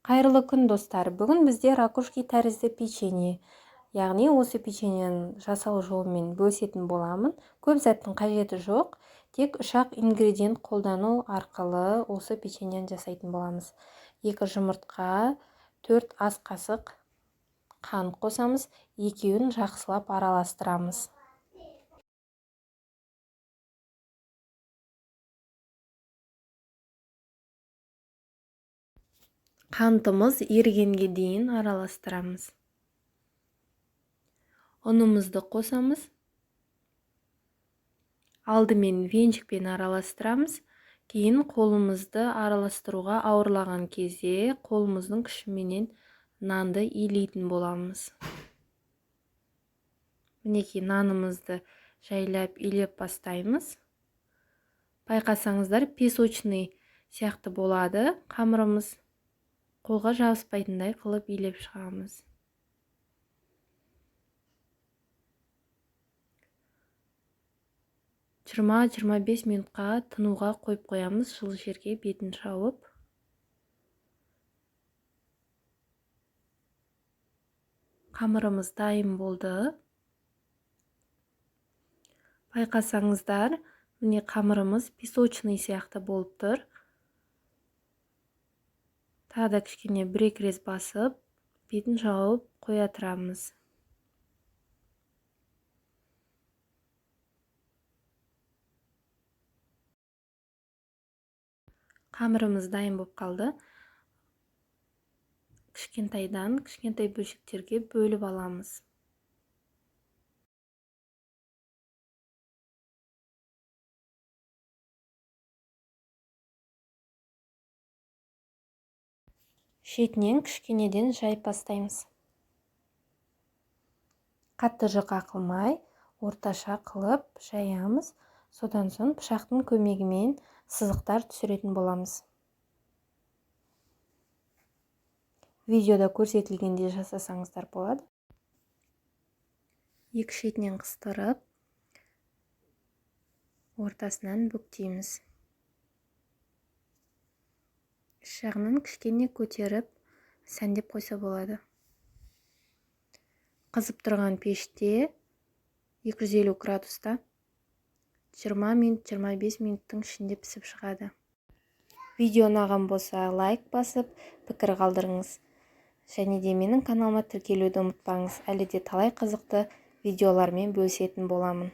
Қайырлы күн, достар! Бүгін бізде ракушки тәрізді печенье. Яғни осы печеньенің жасалу жолымен бөлісетін боламын. Көп заттың қажеті жоқ, тек үш-ақ ингредиент қолдану арқылы осы печеньені жасайтын боламыз. 2 жұмыртқа, 4 ас қасық қант қосамыз, екеуін жақсылап араластырамыз. Қантымыз ерігенге дейін араластырамыз. Ұнымызды қосамыз. Алдымен венчикпен араластырамыз. Кейін қолымызды араластыруға ауырлаған кезде қолымыздың күшіменен нанды илейтін боламыз. Мінекей, нанымызды жайлап илеп бастаймыз. Байқасаңыздар, песочный сияқты болады қамырымыз. Қолға жабыспайтындай қылып илеп шығамыз. 20-25 минутқа тынуға қойып қоямыз, жылы жерге бетін жауып. Қамырымыз дайын болды. Байқасаңыздар, міне қамырымыз песочный сияқты болып тұр. Тағы да кішкене бір-екі рет басып, бетін жауып қоя тұрамыз. Қамырымыз дайын болып қалды. Кішкентайдан кішкентай бөлшектерге бөліп аламыз. Шетінен кішкенеден жайып бастаймыз. Қатты жұқа қылмай, орташа қылып жаямыз. Содан соң пышақтың көмегімен сызықтар түсіретін боламыз. Видеода көрсетілгендей жасасаңыздар болады. Екі шетінен қыстырып, ортасынан бүктейміз. Іш жағынан кішкене көтеріп, сәндеп қойса болады. Қызып тұрған пеште 250 градуста 20 минут, 25 минуттың ішінде пісіп шығады. Видео ұнаған болса, лайк басып, пікір қалдырыңыз. Және де менің каналыма тіркелуді ұмытпаңыз. Әлі де талай қызықты видеолармен бөлісетін боламын.